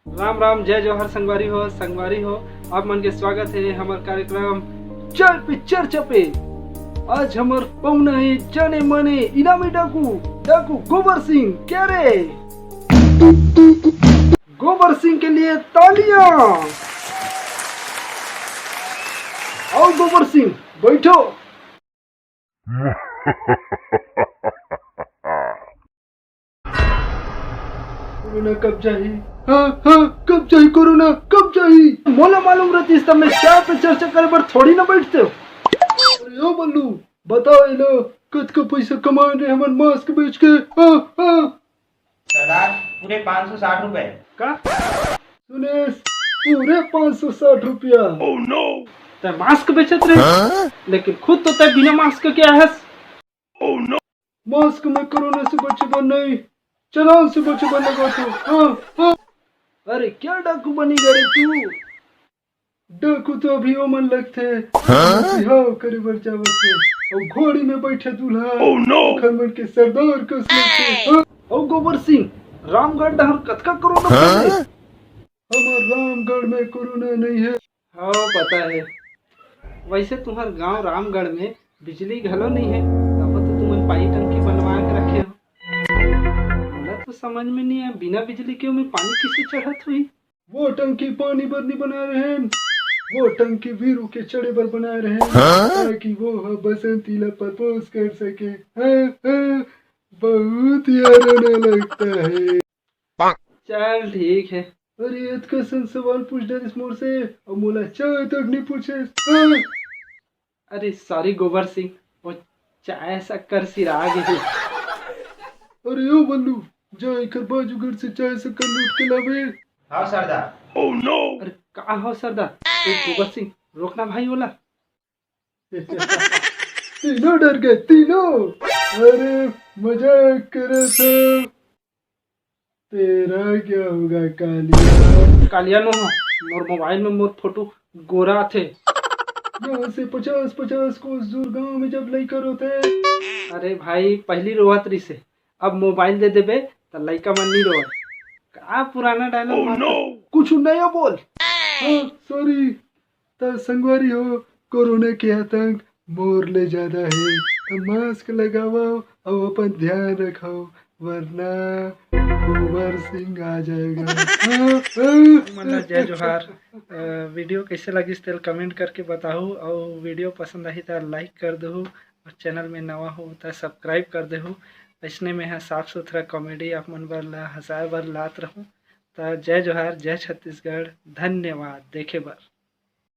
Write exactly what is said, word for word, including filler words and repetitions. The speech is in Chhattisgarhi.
राम राम, जय जोहार संगवारी हो, संगवारी हो, आप मन के स्वागत है हमर कार्यक्रम चल पिक्चर चपे। आज हमर पहुना है जाने माने इनामी डाकू, डाकू गोबर सिंह। क्या रे? गोबर सिंह के लिए तालियां। आओ गोबर सिंह, बैठो। कोरोना कब जाही? हाँ, हाँ, कब जाही कोरोना? कब जाही? मोला मालूम रहतीस त मैं चाय पे चर्चा करे बर थोड़ी ना बैठते हो। अरे ओ बल्लू, बताओ ये लो, कतका पैसा कमाए रहे हमन मास्क बेच के? हाँ, हाँ। सरदार, पूरे पाँच सौ साठ रुपए। का? सुनेश, पूरे पाँच सौ साठ रुपया। तै मास्क बेचत रहे, लेकिन खुद तो तै बिना मास्क के आए हस। मास्क में कोरोना से बचे बर नहीं, चालान से बचे बर लगा तो। हाँ, हाँ। अरे क्या डाकू बनी गे रे तू? डाकू तो अभी ओमन लगथे, बिहाव करे बर जावत हे, अउ घोड़ी में बैठे दूल्हा, ओखर मन के सरदार कस लगथे। हाँ? अउ गोबर सिंह, रामगढ़ डहर कतका कोरोना फैले? हमर रामगढ़ में कोरोना नहीं है। हाँ, पता है। वैसे तुम्हर गांव रामगढ़ में बिजली घलो नहीं है, तब तो तुमन पानी टंकी बनवा के रखे हो। मोला तो समझ में नहीं आया, बिना बिजली के ओमे पानी किसे चढ़त हुई? वो टंकी पानी बर नहीं बनाए रहेन, वो टंकी वीरू के चढ़े बर बनाए रहेन, ताकि वो ह बसंती ला प्रपोज कर सके। हाँ, हाँ, बहुत यार रोने लगता है। चल ठीक है। अरे अतका सन सवाल पूछ डरिस मोर से, अउ मोला चाय तक नहीं पूछे। हाँ। अरे सॉरी गोबर सिंह, वो चाय शक्कर सिरा गे हे। अरे ओ बल्लू, जा एकर बाजू घर से चाय शक्कर लूट के लाबे। हाँ सरदार। अरे का हो सरदार? ए गोबर सिंह, रोकना भाई ओला। तीनों डर गए, तीनों। अरे मजाक करे थे। तेरा क्या होगा कालिया? कालिया नो हो, मोर मोबाइल में मोर फोटो गोरा आथे। यहाँ से पचास पचास कोस दूर गांव में जब लइका रोते। अरे भाई, पहली रोवत रिसे, अब मोबाइल दे देबे त लइका मन नहीं रोवे। का पुराना डायलॉग मारता? कुछ नया बोल। हाँ, सॉरी। त संगवारी हो, कोरोना के आतंक मोर ले ज्यादा है, त मास्क लगावव अउ अपन ध्यान रखव, वरना गोबर सिंह आ जाएगा। हाँ, हाँ। मन ला जय जोहार। अ, वीडियो कैसे लगिस तेल कमेंट करके बताहू, अउ वीडियो पसंद आही त लाइक कर देहू, अउ चैनल में नवा हो त सब्सक्राइब कर देहू। ऐसने में ह साफ सुथरा कॉमेडी आप मन बर ला हंसाए बर लात रहूं। त जय जोहार, जय छत्तीसगढ़, धन्यवाद देखे बर।